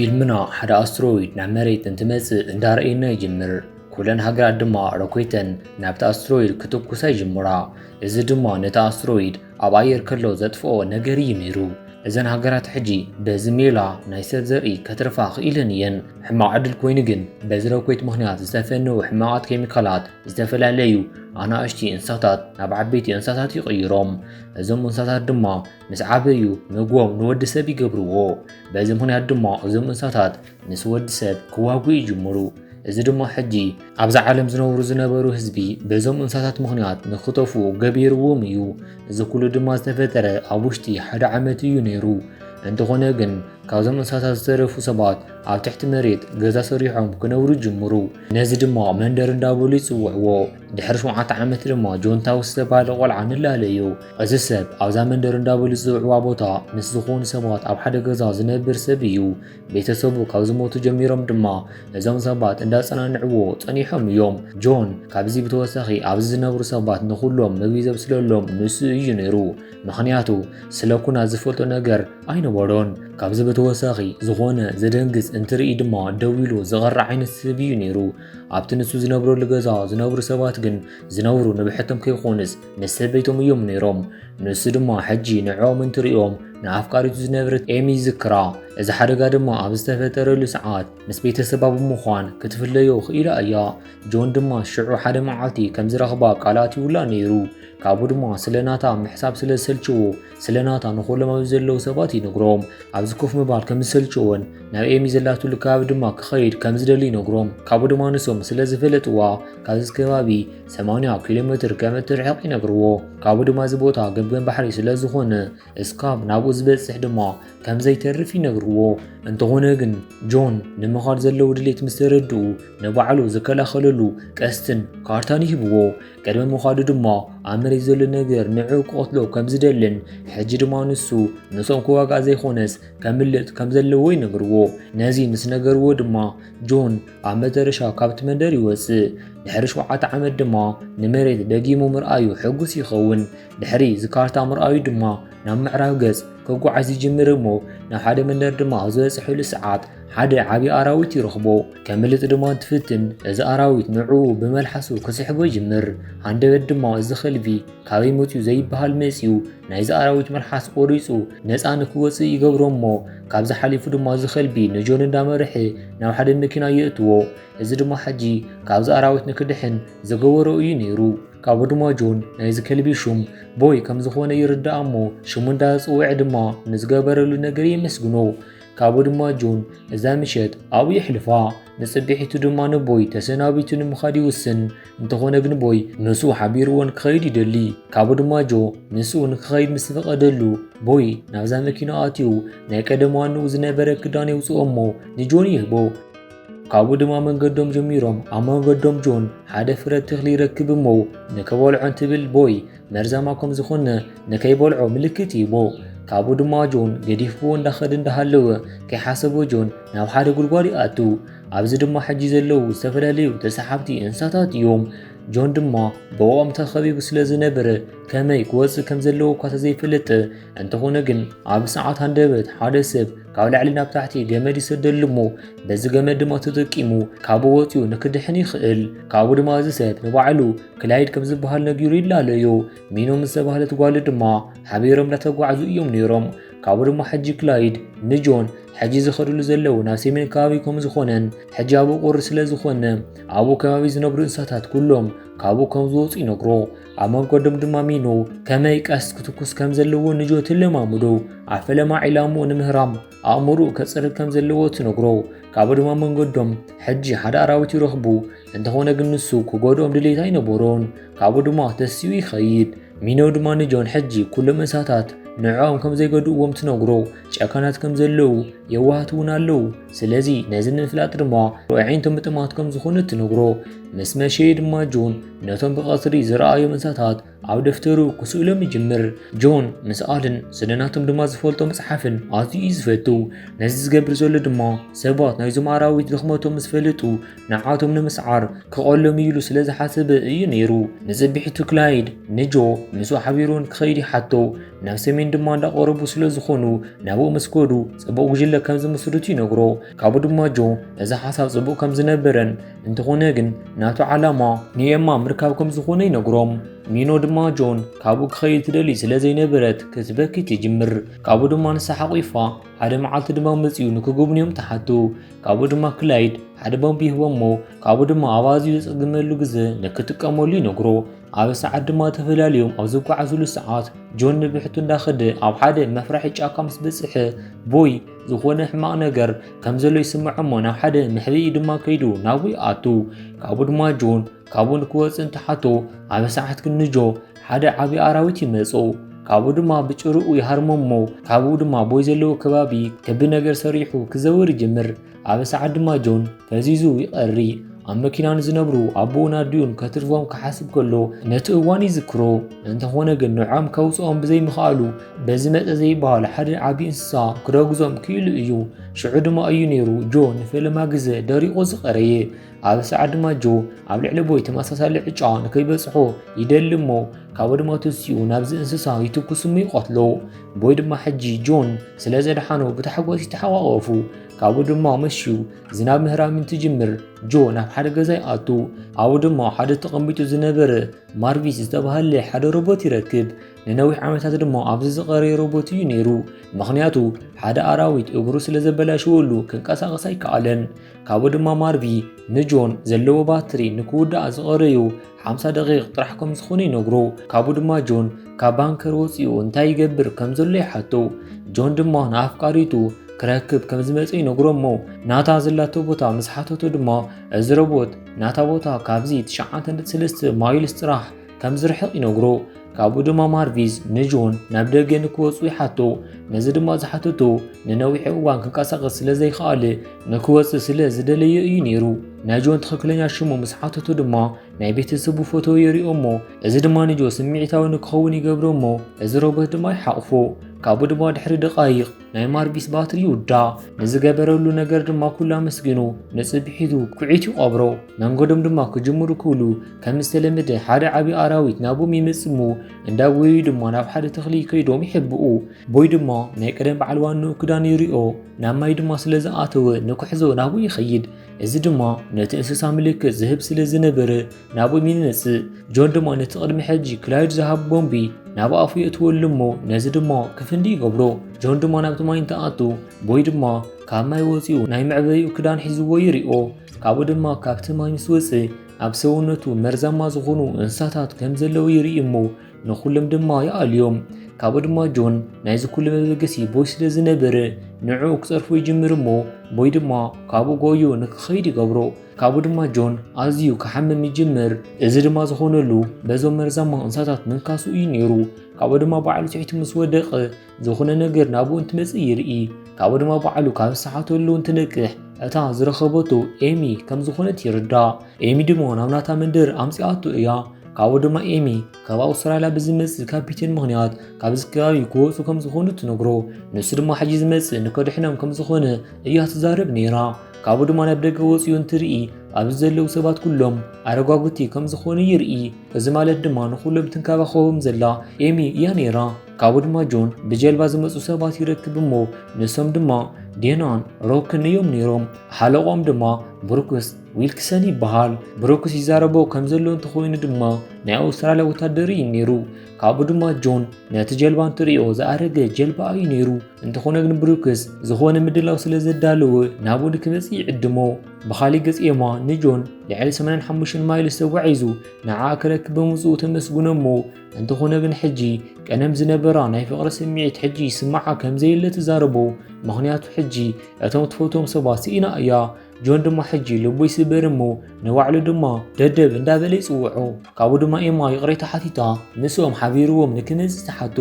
ፊልምና ሓደ ኣስትሮይድ ናብ መሬት እንትመጽእ እንዳረኣየና ይጅምር። ኩለን ሃገራት ድማ ሮኬተን ናብቲ ኣስትሮይድ ክትኩሳ ይጅምራ። እዚ ድማ ነቲ ኣስትሮይድ ኣብ ኣየር ከሎ ዘጥፍኦ ነገር እዩ ነይሩ። እዘን ሃገራት ሕጂ በዚ ሜላ ናይ ሰብ ዘርኢ ከትርፋ ክኢለን እየን። ሕማቕ ዕድል ኮይኑ ግን በዚ ሮኬት ምኽንያት ዝተፈነዉ ሕማቓት ኬሚካላት ዝተፈላለዩ ኣናእሽቲ እንስሳታት ናብ ዓበይቲ እንስሳታት ይቕይሮም። እዞም እንስሳታት ድማ ምስ ዓበዩ ምግቦም ንወዲ ሰብ ይገብርዎ። በዚ ምኽንያት ድማ እዞም እንስሳታት ምስ ወዲ ሰብ ክዋጉ ይጅምሩ። እዚ ድማ ሕጂ ኣብዛ ዓለም ዝነብሩ ዝነበሩ ህዝቢ በዞም እንስሳታት ምኽንያት ንክጠፍኡ ገቢርዎም እዩ። እዚ ኩሉ ድማ ዝተፈጠረ ኣብ ውሽጢ ሓደ ዓመት እዩ ነይሩ። እንተኾነ ግን ካብዞም እንስሳታት ዝተረፉ ሰባት ኣብ ትሕቲ መሬት ገዛ ሰሪሖም ክነብሩ ጅምሩ። ነዚ ድማ መንደር እንዳበሉ ይጽውዕዎ። ድሕሪ ሸውዓተ ዓመት ድማ ጆን ታውስ ዝተባህለ ቆልዓ ንላለዩ። እዚ ሰብ ኣብዛ መንደር እንዳበሉ ዝጽውዕዋ ቦታ ምስ ዝኾኑ ሰባት ኣብ ሓደ ገዛ ዝነብር ሰብ እዩ። ቤተሰቡ ካብ ዝሞቱ ጀሚሮም ድማ እዞም ሰባት እንዳጸናንዕዎ ጸኒሖም እዮም። ጆን ካብዚ ብተወሳኺ ኣብዚ ዝነብሩ ሰባት ንኹሎም ምግቢ ዘብስለሎም ንሱ እዩ ነይሩ። ምኽንያቱ ስለ ኩናት ዝፈልጦ ነገር ኣይነበሮን። ካብዚ ብተወሳኺ ዝኾነ ዘደንግጽ እንትርኢ ድማ ደው ኢሉ ዝቐርዕ ዓይነት ሰብ እዩ ነይሩ። ኣብቲ ንሱ ዝነብረሉ ገዛ ዝነብሩ ሰባት ግን ዝነብሩ ንብሕቶም ከይኮኑስ ምስ ሰበይቶም እዮም ነይሮም። ንሱ ድማ ሕጂ ንዕኦም እንትርእዮም ንኣፍቃሪቱ ዝነበረት ኤሚ ይዝክራ። እዚ ሓደጋ ድማ ኣብ ዝተፈጠረሉ ሰዓት ምስ ቤተሰባ ብምዃን ክትፍለዮ ክኢላ እያ። ጆን ድማ ሽዑ ሓደ መዓልቲ ከም ዝረኽባ ቃል ኣትዩላ ነይሩ። ካብኡ ድማ ስለ ናታ ምሕሳብ ስለ ዝሰልችዎ፣ ስለ ናታ ንኹሎም ኣብዚ ዘለዉ ሰባት ይነግሮም። ኣብዚ ኮፍ ምባል ከም ዝሰልችዎን ናብ ኤሚ ዘላትሉ ከባቢ ድማ ክኸይድ ከም ዝደሊ ይነግሮም። ካብኡ ድማ ንሶም ስለ ዝፈለጥዋ ካብዚ ከባቢ ሰማንያ ኪሎ ሜትር ከም እትርሕቕ ይነግርዎ። ካብኡ ድማ እዚ ቦታ ገምገም ባሕሪ ስለ ዝኾነ እስካብ ናብኡ ዝበጽሕ ድማ ከም ዘይተርፍ ይነግርዎ። እንተኾነ ግን ጆን ንምኻድ ዘለዎ ድሌት ምስ ተረድኡ ንባዕሉ ዝከላኸለሉ ቀስትን ካርታን ይህብዎ። ቅድሚ ምኻዱ ድማ ኣብ መሬት ዘሎ ነገር ንዕኡ ክቐትሎ ከም ዝደልን ሕጂ ድማ ንሱ ንሶም ክዋጋእ ዘይኮነስ ከምልጥ ከም ዘለዎ ይነግርዎ። ነዚ ምስ ነገርዎ ድማ ጆን ኣብ መጨረሻ ካብቲ መንደር ይወጽእ። ድሕሪ ሸውዓተ ዓመት ድማ ንመሬት ደጊሙ ምርኣዩ ሕጉስ ይኸውን። ድሕሪ እዚ ካርታ ምርኣዩ ድማ ናብ ምዕራብ ገጽ ክጓዓዝ ይጅምር እሞ ናብ ሓደ መንደር ድማ ኣብ ዝበጽሐሉ ሰዓት ሓደ ዓቢ ኣራዊት ይረኽቦ። ከምልጥ ድማ እንትፍትን እዚ ኣራዊት ንዕኡ ብመልሓሱ ክስሕቦ ይጅምር። ሃንደበት ድማ እዚ ከልቢ ካበይ መጺኡ ዘይበሃል መጺኡ ናይዚ ኣራዊት መልሓስ ቆሪጹ ነጻ ንክወጽእ ይገብሮ እሞ ካብዚ ሓሊፉ ድማ እዚ ከልቢ ንጆን እንዳመርሐ ናብ ሓደ መኪና የእትዎ። እዚ ድማ ሕጂ ካብዚ ኣራዊት ንክድሕን ዝገበሮ እዩ ነይሩ። ካብኡ ድማ ጆን ናይዚ ከልቢ ሹም ቦይ ከም ዝኾነ ይርዳእ እሞ ሽሙ እንዳጸውዐ ድማ ንዝገበረሉ ነገር የመስግኖ። ካብኡ ድማ ጆን እዛ ምሸት ኣብኡ የሕልፋ። ንጽብሒቱ ድማ ንቦይ ተሰናቢቱ ንምኻድ ይውስን። እንተኾነ ግን ቦይ ምስኡ ሓቢርዎ ንክኸይድ ይደሊ። ካብኡ ድማ ጆ ምስኡ ንክኸይድ ምስ ፈቐደሉ ቦይ ናብዛ መኪና ኣትዩ ናይ ቀደም ዋንኡ ዝነበረ ክዳን የውፅኦ እሞ ንጆን ይህቦ። ካብኡ ድማ መንገዶም ጀሚሮም ኣብ መንገዶም ጆን ሓደ ፍረ ተኽሊ ይረክብ እሞ ንክበልዖ እንትብል ቦይ መርዛማ ከም ዝኾነ ንከይበልዖ ምልክት ይህቦ። ካብኡ ድማ ጆን ገዲፍዎ እንዳኸደ እንዳሃለወ ከይሓሰቦ ጆን ናብ ሓደ ጉድጓድ ይኣቱ። ኣብዚ ድማ ሕጂ ዘለዉ ዝተፈላለዩ ተሳሓብቲ እንስሳታት እዮም። ጆን ድማ ብኦም ተኸቢቡ ስለ ዝነበረ ከመይ ክወጽእ ከም ዘለዎ እኳ ተዘይፈለጠ፣ እንተኾነ ግን ኣብ ሰዓት ሃንደበት ሓደ ሰብ ካብ ላዕሊ ናብ ታሕቲ ገመድ ይሰደሉ እሞ በዚ ገመድ ድማ ተጠቂሙ ካብኡ ወጺኡ ንክድሕን ይኽእል። ካብኡ ድማ እዚ ሰብ ንባዕሉ ክላይድ ከም ዝበሃል ነጊሩ ይላለዮ። ሚኖ ምስ ዝተባህለት ጓሉ ድማ ሓቢሮም እንዳተጓዕዙ እዮም ነይሮም። ካብኡ ድማ ሕጂ ክላይድ ንጆን ሕጂ ዝኸድሉ ዘለዉ ናብ ሰሜን ከባቢ ከም ዝኾነን ሕጂ ኣብኡ ቁሪ ስለ ዝኾነ ኣብኡ ከባቢ ዝነብሩ እንስሳታት ኩሎም ካብኡ ከም ዝወፁ ይነግሮ። ኣብ መንገዶም ድማ ሚኖ ከመይ ቀስ ክትኩስ ከም ዘለዎ ንጆ ትለማምዶ። ኣብ ፈለማ ዒላምኡ ንምህራም ኣእምሮኡ ከፅርግ ከም ዘለዎ ትነግሮ። ካብኡ ድማ መንገዶም ሕጂ ሓደ ኣራዊት ይረኽቡ። እንተኾነ ግን ንሱ ክጎድኦም ድሌት ኣይነበሮን። ካብኡ ድማ ተሲኡ ይኸይድ። ሚኖ ድማ ንጆን ሕጂ ኩሎም እንስሳታት ንዕኦም ከም ዘይገድእዎም ትነግሮ። ጨካናት ከም ዘለዉ የዋሃት እውን ኣለዉ። ስለዚ ነዚ ንምፍላጥ ድማ ኣዒንቶም ምጥማት ከም ዝኾነ ትነግሮ። ምስ መሸየ ድማ ጆን ነቶም ብቐትሪ ዝረኣዮም እንስሳታት ኣብ ደፍተሩ ክስእሎም ይጅምር። ጆን ምስ ኣልን ስለ ናቶም ድማ ዝፈልጦ መጽሓፍን ኣዝዩ እዩ ዝፈቱ። ነዚ ዝገብር ዘሎ ድማ ሰባት ናይዞም ኣራዊት ድኽመቶም ምስ ፈለጡ ንዓቶም ንምስዓር ክቐሎም ኢሉ ስለ ዝሓሰበ እዩ ነይሩ። ንጽብሒቱ ክላይድ ንጆ ምስኡ ሓቢሩን ክኸይድ ይሓቶ። ናብ ሰሜን ድማ እንዳቐረቡ ስለ ዝኾኑ ናብኡ ምስ ከዱ ጽቡቕ ጉጅለ ከም ዝምስርቱ ይነግሮ። ካብኡ ድማ ጆ እዚ ሓሳብ ጽቡቕ ከም ዝነበረን እንተኾነ ግን ናቱ ዓላማ ንኤማ ምርካብ ከም ዝኾነ ይነግሮም። ሚኖ ድማ ጆን ካብኡ ክኸይድ ትደሊ ስለ ዘይነበረት ክትበኪ ትጅምር። ካብኡ ድማ ንሳ ሓቒፋ ሓደ መዓልቲ ድማ መጺኡ ንክጉብንዮም ትሓቱ። ካብኡ ድማ ክላይድ ሓደ ቦምብ ይህቦ እሞ ካብኡ ድማ ኣብ ኣዝዩ ዘጸግመሉ ግዜ ንክጥቀመሉ ይነግሮ። ኣብ ሰዓት ድማ ተፈላልዮም ኣብ ዝጓዓዙሉ ሰዓት ጆን ንብሕቱ እንዳኸደ ኣብ ሓደ መፍራሒ ጫካ ምስ በጽሐ ቦይ ዝኾነ ሕማቕ ነገር ከም ዘሎ ይስምዖ እሞ ናብ ሓደ መሕብኢ ድማ ከይዱ ናብኡ ይኣቱ። ካብኡ ድማ ጆን ካብኡ ንክወጽእ እንትሓቶ ኣብ ሰዓት ግን ንጆ ሓደ ዓቢ ኣራዊት ይመጾ። ካብኡ ድማ ብጭርኡ ይሃርሞ እሞ ካብኡ ድማ ቦይ ዘለዎ ከባቢ ክቢ ነገር ሰሪሑ ክዘውር ይጅምር። ኣብ ሰዓት ድማ ጆን ፈዚዙ ይቐሪ። ኣብ መኪና ንዝነብሩ ኣቦኡን ኣዲኡን ከትርፎም ክሓስብ ከሎ ነቲ እዋን ይዝክሮ። እንተኾነ ግን ንዖም ከውጽኦም ብዘይምኽኣሉ በዚ መጸ ዘይበሃል ሓደ ዓቢ እንስሳ ክረግዞም ክኢሉ እዩ። ሽዑ ድማ እዩ ነይሩ ጆ ንፈለማ ግዜ ደሪቑ ዝቐረየ። ኣብ ሰዓት ድማ ጆ ኣብ ልዕሊ ቦይ ተመሳሳሊ ዕጫ ንከይበጽሖ ይደሊ እሞ ካብኡ ድማ ተሲኡ ናብዚ እንስሳ ይትኩስ እሞ ይቐትሎ። ቦይ ድማ ሕጂ ጆን ስለ ዘድሓኖ ብታሕጓስ ይተሓቋቐፉ። ካብኡ ድማ መሽዩ ዝናብ ምህራም እንትጅምር ጆ ናብ ሓደ ገዛ ይኣቱ። ኣብኡ ድማ ሓደ ተቐሚጡ ዝነበረ ማርቪስ ዝተባህለ ሓደ ሮቦት ይረክብ። ንነዊሕ ዓመታት ድማ ኣብዚ ዝቐረየ ሮቦት እዩ ነይሩ። ምኽንያቱ ሓደ ኣራዊት እግሩ ስለ ዘበላሸወሉ ክንቀሳቐስ ኣይከኣለን። ካብኡ ድማ ማርቪ ንጆን ዘለዎ ባትሪ ንክውዳእ ዝቐረዩ ሓምሳ ደቂቕ ጥራሕ ከም ዝኾነ ይነግሮ። ካብኡ ድማ ጆን ካብ ባንከር ወፂኡ እንታይ ይገብር ከም ዘሎ ይሓቶ። ጆን ድማ ንኣፍቃሪቱ ክረክብ ከም ዝመፀ ይነግሮ እሞ ናታ ዘላቶ ቦታ ምስ ሓተቶ ድማ እዚ ሮቦት ናታ ቦታ ካብዚ ትሽዓተ ነጥቢ ሰለስተ ማይልስ ጥራሕ ከም ዝርሕቕ ይነግሮ። ካብኡ ድማ ማርቪዝ ንጆን ናብ ደገ ንክወፁ ይሓቶ። ነዚ ድማ ዝሓተቶ ንነዊሕ እዋን ክንቀሳቐስ ስለ ዘይከኣለ ንክወፅእ ስለ ዝደለየ እዩ ነይሩ። ናይ ጆን ትኽክለኛ ሽሙ ምስ ሓተቶ ድማ ናይ ቤተሰቡ ፎቶ የሪኦ እሞ እዚ ድማ ንጆ ስምዒታዊ ንክኸውን ይገብሮ እሞ እዚ ሮቦት ድማ ይሓቕፎ። ካብኡ ድማ ድሕሪ ደቃይቕ ናይ ማርቪስ ባትሪ ይውዳ። ንዝገበረሉ ነገር ድማ ኩሉ ኣመስጊኑ ንጽብሒቱ ኩዒት ይቐብሮ። መንገዶም ድማ ክጅምሩ ክብሉ ከም ዝተለመደ ሓደ ዓቢ ኣራዊት ናብኦም ይመጽእ እሞ እንዳጎዩ ድማ ናብ ሓደ ተኽሊ ከይዶም ይሕብኡ። ቦይ ድማ ናይ ቀደም በዓል ዋንኡ ክዳን ይሪኦ ናብ ማይ ድማ ስለ ዝኣተወ ንክሕዞ ናብኡ ይኸይድ። እዚ ድማ ነቲ እንስሳ ምልክት ዝህብ ስለ ዝነበረ ናብኦም ይመጽእ። ጆን ድማ ነቲ ቅድሚ ሕጂ ክላይድ ዝሃቦ ቦምቢ ናብ ኣፉ የእትወሉ እሞ ነዚ ድማ ክፍንዲ ይገብሮ። ጆን ድማ ናብቲ ማይ እንትኣቱ ቦይ ድማ ካብ ማይ ወጺኡ ናይ መዕበይኡ ክዳን ሒዝዎ ይሪኦ። ካብኡ ድማ ካብቲ ማይ ምስ ወጽእ ኣብ ሰውነቱ መርዛማ ዝኾኑ እንስሳታት ከም ዘለዉ ይርኢ እሞ ንኹሎም ድማ ይኣልዮም። ካብኡ ድማ ጆን ናይዚ ኩሉ መበገሲ ቦይ ስለ ዝነበረ ንዕኡ ክጸርፎ ይጅምር እሞ ቦይ ድማ ካብኡ ጎዩ ንክኸይድ ይገብሮ። ካብኡ ድማ ጆን ኣዝዩ ክሓምም ይጅምር። እዚ ድማ ዝኾነሉ በዞም መርዛማ እንስሳታት ምንካሱ እዩ ነይሩ። ካብኡ ድማ ባዕሉ ትሒቱ ምስ ወደቐ ዝኾነ ነገር ናብኡ እንትመጽእ ይርኢ። ካብኡ ድማ ባዕሉ ካብ ዝሰሓተሉ እንትነቅሕ እታ ዝረኸበቶ ኤሚ ከም ዝኾነት ይርዳእ። ኤሚ ድማ ናብ ናታ መንደር ኣምጺኣቶ እያ። ካብኡ ድማ ኤሚ ካብ ኣውስትራልያ ብዝመጽእ ካፒቴን ምኽንያት ካብዚ ከባቢ ክወጹ ከም ዝኾኑ ትነግሮ። ንሱ ድማ ሕጂ ዝመጽእ ንከድሕኖም ከም ዝኾነ እያ ትዛረብ ነይራ። ካብኡ ድማ ናብ ደገ ወጺኡ እንትርኢ ኣብዚ ዘለዉ ሰባት ኩሎም ኣረጓጉቲ ከም ዝኾኑ ይርኢ። እዚ ማለት ድማ ንኹሎም ትንከባኸቦም ዘላ ኤሚ እያ ነይራ። ካብኡ ድማ ጆን ብጀልባ ዝመጹ ሰባት ይረክብ እሞ ንሶም ድማ ዴናን ሮክን እዮም ነይሮም። ሓለቆም ድማ ብሩክስ ዊልክሰን ይበሃል። ብሩክስ ይዛረቦ ከም ዘሎ እንተኾይኑ ድማ ናይ ኣውስትራልያ ወታደር እዩ ነይሩ። ካብኡ ድማ ጆን ነቲ ጀልባ እንትርእዮ ዝኣረገ ጀልባ እዩ ነይሩ። እንተኾነ ግን ብሩክስ ዝኾነ ምድላው ስለ ዘዳለወ ናብኡ ንክመጽእ ይዕድሞ። ብኻሊእ ገጽ ኤማ ንጆን ልዕሊ ሰማንያን ሓሙሽተን ማይልስ ተጓዒዙ ንዓኣ ክረክብ ብምምጽኡ ተመስግኖ እሞ እንተኾነ ግን ሕጂ ቀደም ዝነበራ ናይ ፍቕሪ ስምዒት ሕጂ ይስምዓ ከም ዘየለ ትዛረቦ። ምኽንያቱ ሕጂ እቶም ትፈትዎም ሰባት ስኢና እያ። ጆን ድማ ሕጂ ልቡ ይስበር እሞ ንባዕሉ ድማ ደደብ እንዳበለ ይጽውዖ። ካብኡ ድማ ኤማ ይቕሬታ ሓቲታ ምስኦም ሓቢርዎም ንክመጽእ ትሓቶ።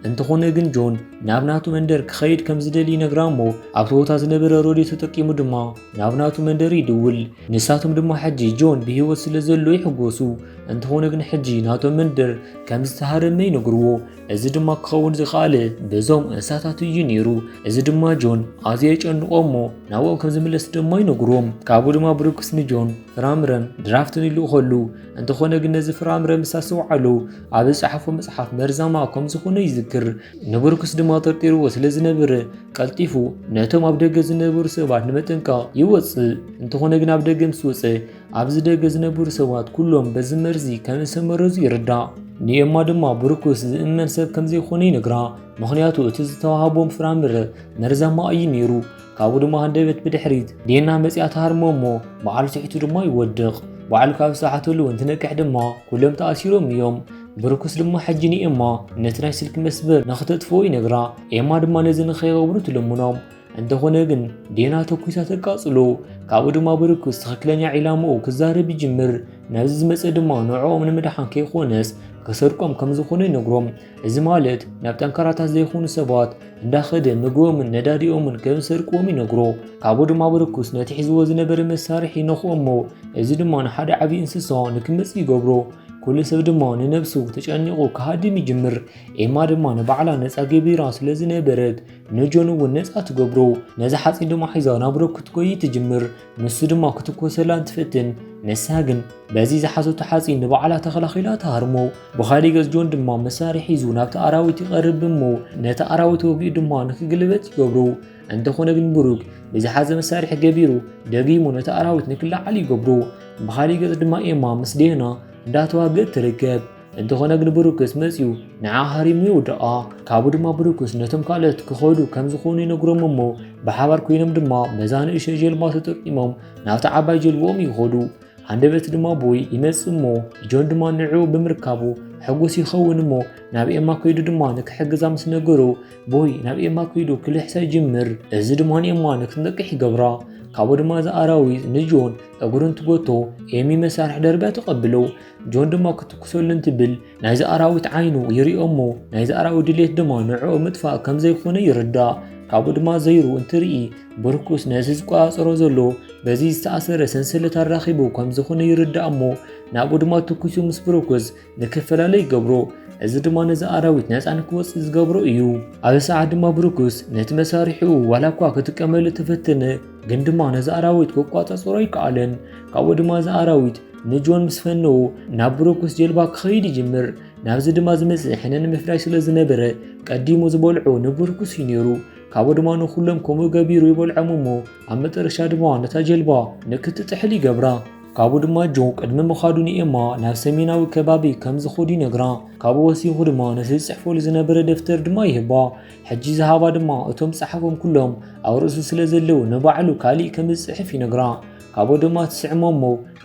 እንተኾነ ግን ጆን ናብ ናቱ መንደር ክኸይድ ከም ዝደሊ ይነግራ እሞ ኣብቲ ቦታ ዝነበረ ሬድዮ ተጠቂሙ ድማ ናብ ናቱ መንደር ይድውል። ንሳቶም ድማ ሕጂ ጆን ብህይወት ስለ ዘሎ ይሕጎሱ። እንተኾነ ግን ሕጂ ናቶም መንደር ከም ዝተሃረመ ይነግርዎ። እዚ ድማ ክኸውን ዝኸኣለ በዞም እንስሳታት እዩ ነይሩ። እዚ ድማ ጆን ኣዝዩ የጨንቖ እሞ ናብኦም ከም ዝምለስ ድማ ይነግርዎም። ካብኡ ድማ ብሩክስ ንጆን ፍራምረን ድራፍትን ይልእኸሉ። እንተኾነ ግን ነዚ ፍራምረ ምስ ኣስተውዓሉ ኣብ ዝጸሓፎ መጽሓፍ መርዛማ ከም ዝኾነ ይዝክር። ንብሩክስ ድማ ጠርጢርዎ ስለ ዝነበረ ቀልጢፉ ነቶም ኣብ ደገ ዝነበሩ ሰባት ንምጥንቃቕ ይወጽእ። እንተኾነ ግን ኣብ ደገ ምስ ወጸ ኣብዚ ደገ ዝነበሩ ሰባት ኩሎም በዚ መርዚ ከም ዝተመረዙ ይርዳእ። ንኤማ ድማ ብሩክስ ዝእመን ሰብ ከም ዘይኮነ ይነግራ። ምኽንያቱ እቲ ዝተዋህቦም ፍራምረ መርዛማ እዩ ነይሩ። ካብኡ ድማ ሃንደበት ብድሕሪት ዴና መጺኣ ትሃርሞ እሞ በዓሉ ትሒቱ ድማ ይወድቕ። በዓሉ ካብ ዝሰሓተሉ እንትነቅሕ ድማ ኩሎም ተኣሲሮም እዮም። ብሩክስ ድማ ሕጂ ንኤማ ነቲ ናይ ስልኪ መስመር ንኽተጥፍኦ ይነግራ። ኤማ ድማ ነዚ ንኸይገብሩ ትልምኖም። እንተኾነ ግን ዴና ተኩሳ ተቃጽሎ። ካብኡ ድማ ብሩክስ ትኽክለኛ ዒላምኡ ክዛረብ ይጅምር። ነዚ ዝመጸ ድማ ንዕኦም ንምድሓን ከይኮነስ ክሰርቆም ከም ዝኾነ ይነግሮም። እዚ ማለት ናብ ጠንካራታት ዘይኮኑ ሰባት እንዳኸደ ምግቦምን ነዳዲኦምን ከም ዝሰርቅዎም ይነግሮ። ካብኡ ድማ ብሩክስ ነቲ ሒዝዎ ዝነበረ መሳርሒ ይነኽኦ እሞ እዚ ድማ ንሓደ ዓብዪ እንስሳ ንክመጽእ ይገብሮ። ኩሉ ሰብ ድማ ንነብሱ ተጨኒቑ ክሃድም ይጅምር። ኤማ ድማ ንባዕላ ነጻ ገቢራ ስለ ዝነበረት ንጆን እውን ነጻ ትገብሮ። ነዚ ሓጺን ድማ ሒዛ ናብ ብሩክ ክትጎይ ትጅምር። ንሱ ድማ ክትኮሰላ እንትፍትን ንሳ ግን በዚ ዝሓዘቶ ሓጺን ንባዕላ ተኸላኺላ ትሃርሞ። ብኻሊእ ገጽ ጆን ድማ መሳርሒ ሒዙ ናብቲ ኣራዊት ይቐርብ እሞ ነቲ ኣራዊት ወጊኡ ድማ ንክግልበጥ ይገብሮ። እንተኾነ ግን ብሩክ ብዝሓዘ መሳርሒ ገቢሩ ደጊሙ ነቲ ኣራዊት ንክለዓል ይገብሮ። ብኻሊእ ገጽ ድማ ኤማ ምስ ዴና እንዳተዋገት ትርከብ። እንተኾነ ግን ብሩክስ መጺኡ ንዓ ሃሪሙ ይውድቓ። ካብኡ ድማ ብሩክስ ነቶም ካልኦት ክኸዱ ከም ዝኾኑ ይነግሮም እሞ ብሓባር ኮይኖም ድማ በዛ ንእሽቶ ጀልባ ተጠቂሞም ናብቲ ዓባይ ጀልባኦም ይኸዱ። ሃንደበት ድማ ቦይ ይመጽእ እሞ ጆን ድማ ንዕኡ ብምርካቡ ሕጉስ ይኸውን እሞ ናብ ኤማ ከይዱ ድማ ንክሕግዛ ምስ ነገሮ ቦይ ናብ ኤማ ከይዱ ክልሕሳ ይጅምር። እዚ ድማ ንኤማ ንክትነቅሕ ይገብራ። ካብኡ ድማ እዚ ኣራዊት ንጆን እግሩ እንትጎቶ ኤሚ መሳርሒ ደርብያ ትቐብሎ። ጆን ድማ ክትኩሰሉ እንትብል ናይዚ ኣራዊት ዓይኑ ይሪኦ እሞ ናይዚ ኣራዊት ድሌት ድማ ንዕኡ ምጥፋእ ከም ዘይኮነ ይርዳእ። ካብኡ ድማ ዘይሩ እንትርኢ ብሩክስ ነዚ ዝቆጻጸሮ ዘሎ በዚ ዝተኣሰረ ሰንሰለት ኣራኺቡ ከም ዝኾነ ይርዳእ እሞ ናብኡ ድማ ትኩሱ ምስ ብሩክስ ንክፈላለ ይገብሮ። እዚ ድማ ነዚ ኣራዊት ነጻ ንክወጽእ ዝገብሮ እዩ። ኣብዚ ሰዓት ድማ ብሩክስ ነቲ መሳርሒኡ ዋላ እኳ ክጥቀመሉ ተፈተነ ግን ድማ ነዚ ኣራዊት ክቆጻጸሮ ኣይከኣለን። ካብኡ ድማ እዚ ኣራዊት ንጆን ምስ ፈነዎ ናብ ብሩክስ ጀልባ ክኸይድ ይጅምር። ናብዚ ድማ ዝመጽእ ሕነ ንምፍላይ ስለ ዝነበረ ቀዲሙ ዝበልዖ ንብሩክስ እዩ ነይሩ። ካብኡ ድማ ንኹሎም ከምኡ ገቢሩ ይበልዖም እሞ ኣብ መጠረሻ ድማ ነታ ጀልባ ንክትጥሕል ይገብራ። ካብኡ ድማ ጆ ቅድሚ ምኻዱ ንኤማ ናብ ሰሜናዊ ከባቢ ከም ዝኸዱ ይነግራ። ካብኡ ወሲኹ ድማ ነቲ ዝጽሕፈሉ ዝነበረ ደፍተር ድማ ይህባ። ሕጂ ዝሃባ ድማ እቶም ዝጸሓፎም ኩሎም ኣብ ርእሱ ስለ ዘለዉ ንባዕሉ ካሊእ ከም ዝጽሕፍ ይነግራ። ካብኡ ድማ ትስዕሞ እሞ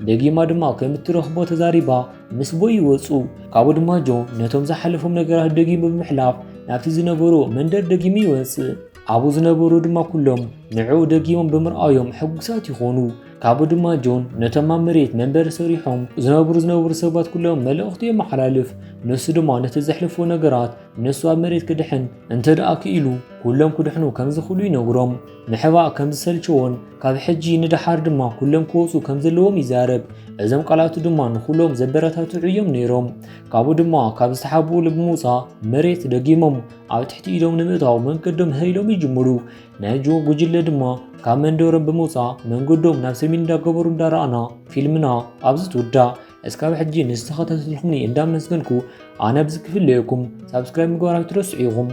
ደጊማ ድማ ከም እትረኽቦ ተዛሪባ ምስ ቦይ ይወጹ። ካብኡ ድማ ጆ ነቶም ዝሓለፎም ነገራት ደጊሙ ብምሕላፍ ናብቲ ዝነበሩ መንደር ደጊሙ ይወጽእ። ኣብኡ ዝነበሩ ድማ ኩሎም ንዕኡ ደጊሞም ብምርኣዮም ሕጉሳት ይኾኑ። ካብኡ ድማ ጆን ነቶም ኣብ መሬት መንበሪ ሰሪሖም ዝነብሩ ዝነበሩ ሰባት ኩሎም መልእኽቱ የመሓላልፍ። ንሱ ድማ ነቲ ዘሕልፎ ነገራት ንሱ ኣብ መሬት ክድሕን እንተ ደኣ ክኢሉ ኩሎም ክድሕኑ ከም ዝኽእሉ ይነግሮም። ምሕባእ ከም ዝሰልችዎን ካብ ሕጂ ንደሓር ድማ ኩሎም ክወጹ ከም ዘለዎም ይዛረብ። እዞም ቃላቱ ድማ ንኹሎም ዘበረታትዑ እዮም ነይሮም። ካብኡ ድማ ካብ ዝተሓብኡሉ ብምውጻእ መሬት ደጊሞም ኣብ ትሕቲ ኢዶም ንምእታው መንገዶም ሃይሎም ይጅምሩ። ናይ ጆ ጉጅለ ድማ ካብ መንደሮም ብምውጻእ መንገዶም ናብ ሰሜን እንዳገበሩ እንዳረኣና ፊልምና ኣብዚ ትውዳእ። እስካብ ሕጂ ንዝተኸታተልኩምኒ እንዳመስገንኩ ኣነ ኣብዚ ክፍለየኩም። ሳብስክራይብ ምግባር ኣይትረስዑ ኢኹም።